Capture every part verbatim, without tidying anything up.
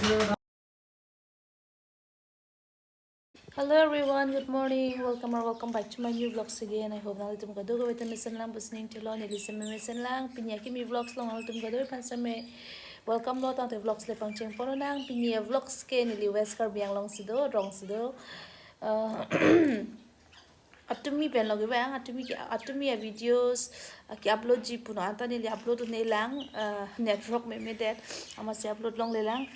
Hello everyone, good morning. Welcome or welcome back to my new vlogs again. I hope nanglitum kadokave ta mesen lang, pusi ning thelo, neli seme mesen lang. Pini akimi vlogs along nanglitum kadokave aphan seme welcome lo, tangte vlogs le pangcheng pon nang. Pini avlogs ke neli West Karbi Anglong si do, rong si do. Uh, atumi pen lo kevang, atumi ke, atumi avideos, uh, ke-upload ji punon anta neli upload un-e lang, uh, network memedet, amatsi upload longle lang.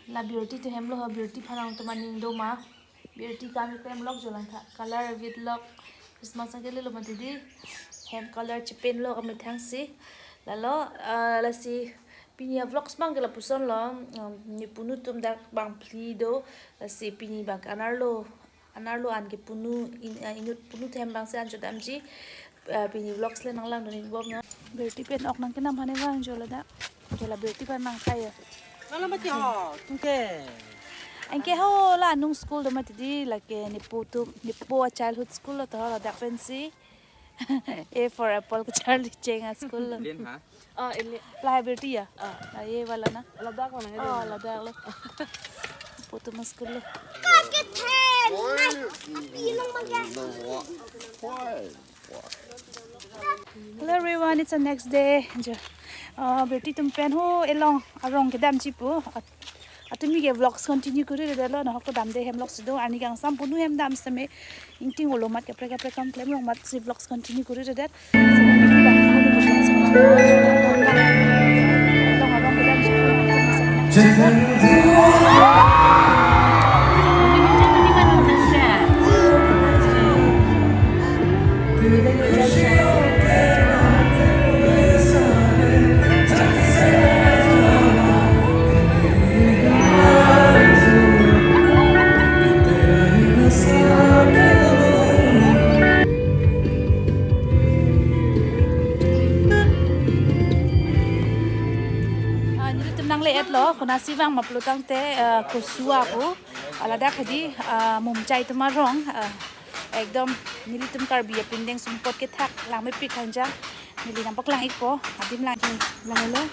La Beauty atum hem lo ho, Beauty aphan nangtum aning do ma? Beauty kam keklem lok jo lang tha. Color avid lok. Christmas anke lelo mati di. Hem color chepaint lok amethang si. Lalo, ah, lasi pini avlogs abang ke lapuson lo. Um, ne punu atum dak bang phli do. Lasi pini abang ke anerlo, anerlo an ke punu in, ah, inut punu atum abang si anchot damji. Ah, pini vlogs le nanglangdun-ik bom na. Beauty pen ok nangkenam hane vang jo ladak. Jo la Beauty pen nangkai ya. Lalo mati ho, tungke. Anke ho la anung school do mati di, lake nepo atum, nepo a childhood school lo to, ladak pensi. A for apple kacharli cheng a school lo. Din ha? Oh, ini. La Beauty ya? Ah. La ye wala na? Ladak mana? Oh, ladak lo. Nepo atum a school lo. Hello everyone, it's a next day. Jo, uh, Beauty atum pen ho along arong kedamji pu. At-, atumi ke vlogs continue kori re lo, nahok damde hem vlogs do, arni kangsam punu hem dam seme, ingting olo amat kaprek kaprek kam klem rong amatsi vlogs continue kori re. Ah, nelitum nangle-et lo, konatsi vang ma pulo tangte, ah, Kosua pu, ah, ladak hadi, ah, Mumchai atum arong, ah, ekdom nelitum Karbi apindeng sumpot kethak langmepik kangjang, neli nangpaklang-ikpo, adim lang, lang lo.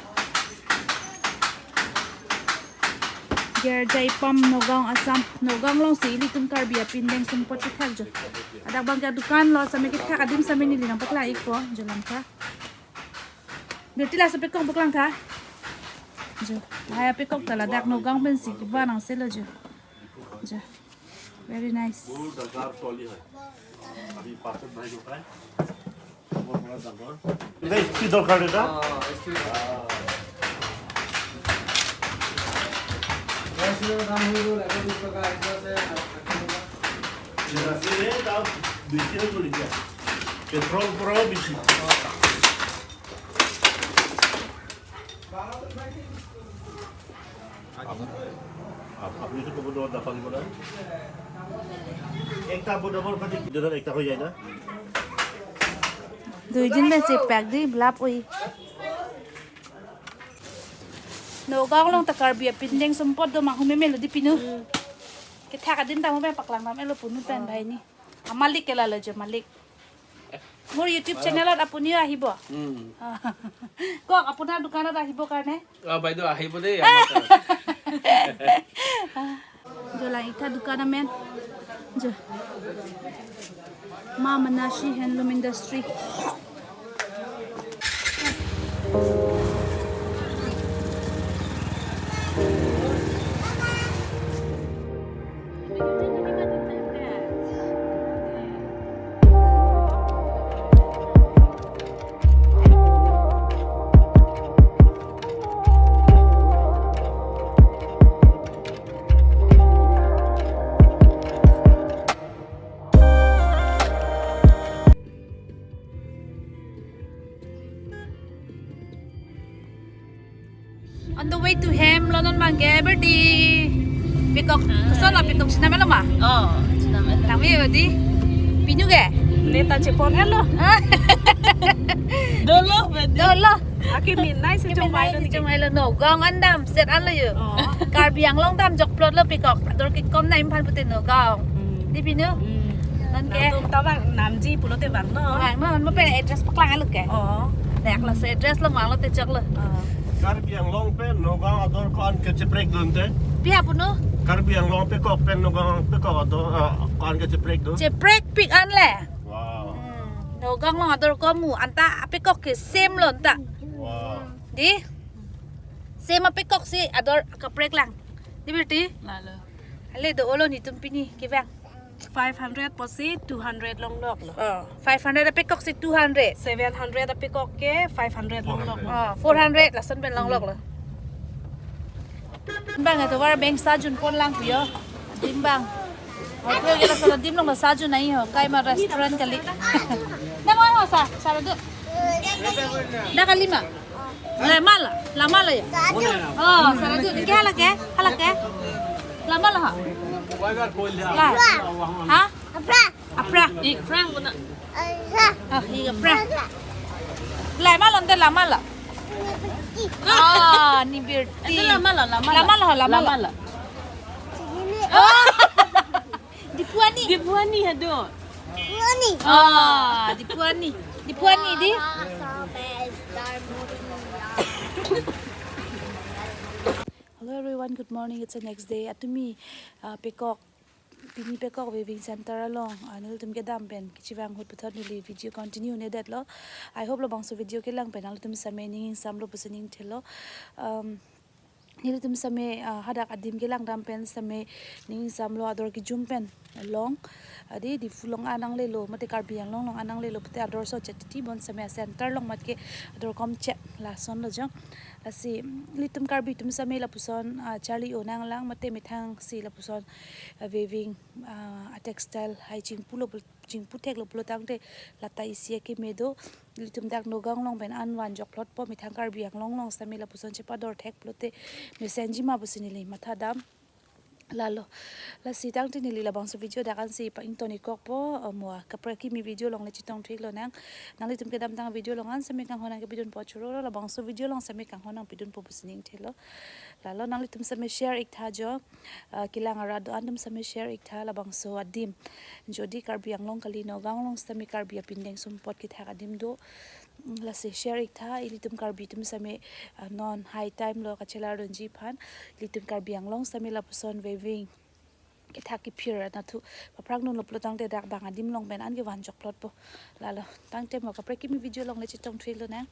Girja Ipam, Nagaon, Assam. Nagaon alongsi ilitum Karbi apindeng sumpot kethak jo. Ladak abang ke adukan lo, seme kethak adim seme neli nangpaklang-ikpo jo lang tha. Beauty, laso pekok paklang tha. Jo, hai apekok ta ladak Nagaon pensi kevan nangse lo jo. Jo. Very nice. Petrol pura bisi. Up-, up-, আপনি তো কব দরকার পালিব না? একটা বোর্ড আমার কাছে কি ধরেন একটা হয়ে যায় না? Duijin pensi pak di blap oi. Nagaon along ta Karbi apindeng sumpot do ma, hu meme lo di pinu. Hmm. Kethak adim ta mo pen paklang dam-et lo punu pen, ah, bhai ni. Amalik ke lalo jo, malik. Mur YouTube channel ot apuniyo ahibo? Hmm. Kok, apuni dukanot ahibo karne? Ah, বাইদেউ, আহিব দেই আমাৰ তাত। Jo lang ik tha dukan amen. Jo. Ma Manashi Handloom Industry. On the way to hem lo non bang ke berdi. Pekok, ah, koson lo, pekok chenam-et lo ma? Oh, chenam-et lo. Tangvi berdi. Pinu ke? Neta chepon-et lo. Dolo, berdi. Dolo. Akimi nai si, akimi chong nai si, chong mai lo. Nagaon an damset an lo yo. Oh. Karbi Anglong damjok plot lo pekok. Dor kekom na imphan pute Nagaon. Hmm. Di pinu. Hmm. Non ke. Nangtum ta bang namji pulote vangnon. Vangnon, mo pen address paklang-et lo ke. Oh. Dak laso address lo vanglo te chok lo. Oh. Karbi Anglong pen Nagaon ador ko-an ke cheprekdunte? Pi hapon no? Karbi Anglong apekok pen Nagaon apekok ador, ah, ko-an ke cheprekdun? Cheprek pik an le. Wow. Hmm. Nagaon along ador ko mu anta apekok ke same lo anta. Wow. Dei? Same apekok si ador kaprek lang. Dei, Birti? Lalo. Ale do-olo netum pini kevang. Five hundred pusi two hundred longlok lo. Oh, five hundred apekok si two hundred. Seven hundred apekok ke five hundred longlok lo. Oh, four hundred lason pen longlok lo. Bang atovar bang sajun pon lang puyo. Adim bang. Oh, puyo ke lason adim along sajun nangji ho. Kaima restaurant kali. Dak ma ho sa, sara do. Dak kalima. Lama lo, lama lo ya? Satu. Oh, sara do. Ke hala ke? Hala ke? Lama lo ha? La. Ha? Apra. Apra. Ik Frank ko na. Apra. Ah, ik Apra. Lama lo, ante lama lo. Ah, ni Birti. Ante lama lo, lama lo. Lama lo, lama lo. Lama lo. Oh. Dipuani. Dipuani hado. Dipuani. Ah, Dipuani. Dipuani dei. Hello everyone, good morning. It's the next day. Atumi, ah, pekok, pini pekok weaving center along, ah, nelitum kedam pen kechevang ahut puthot neli video continue-ne detlo. I hope labangso video kelang pen nanglitum same ning ingsamlo pusi ningthelo. Um, nelitum same, ah, hadak adim kelang dam pen same ning ingsamlo, ador kejum pen long. Adi Diphu along an nanglelo, mate Karbi Anglong along an nanglelo, pute ador so chet titi bon same center along mat ke ador kom chet lason lo jong. Lasi, mm, ilitum Karbi atum same lapuson, ah, charli-o nanglang, mate methang si lapuson, ah, weaving, ah, a textile hai chingpulo pul-, chingpu theklo pulo tangte lata isi akeme do. Ilitum dak Nagaon along pen an vanjok plot po, methang Karbi Anglong along same lapuson chepador thek pulote mesenji ma pusi neli matha dam. Lalo. Lasi tangte neli labangso video dak ansi pa-ington-ik kok po, ah, mo kaprek kimi video along le chetong thik lonang. Nanglitum kedamtang video along an same kanghon nangkepidun po choro lo, labangso video along same kanghon nangpidun po pusi ningthelo. Lalo nanglitum same share-ik tha jo. Ah, kelang arat do-an atum same share-ik tha labangso adim. Jodi Karbi Anglong kali, Nagaon along same Karbi apindeng sumpot kethak adim do. Mm, lasi share-ik tha, ilitum Karbi atum same, ah, non high time lo kachelar dunji aphan, ilitum Karbi Anglong same lapuson weaving kethak kephir anatthu paphrang dunlo pulo tangte dak bang adim along pen an kevanjok plot po. Lalo, tangte mo kaprek kimi video along le chetong thik lonang.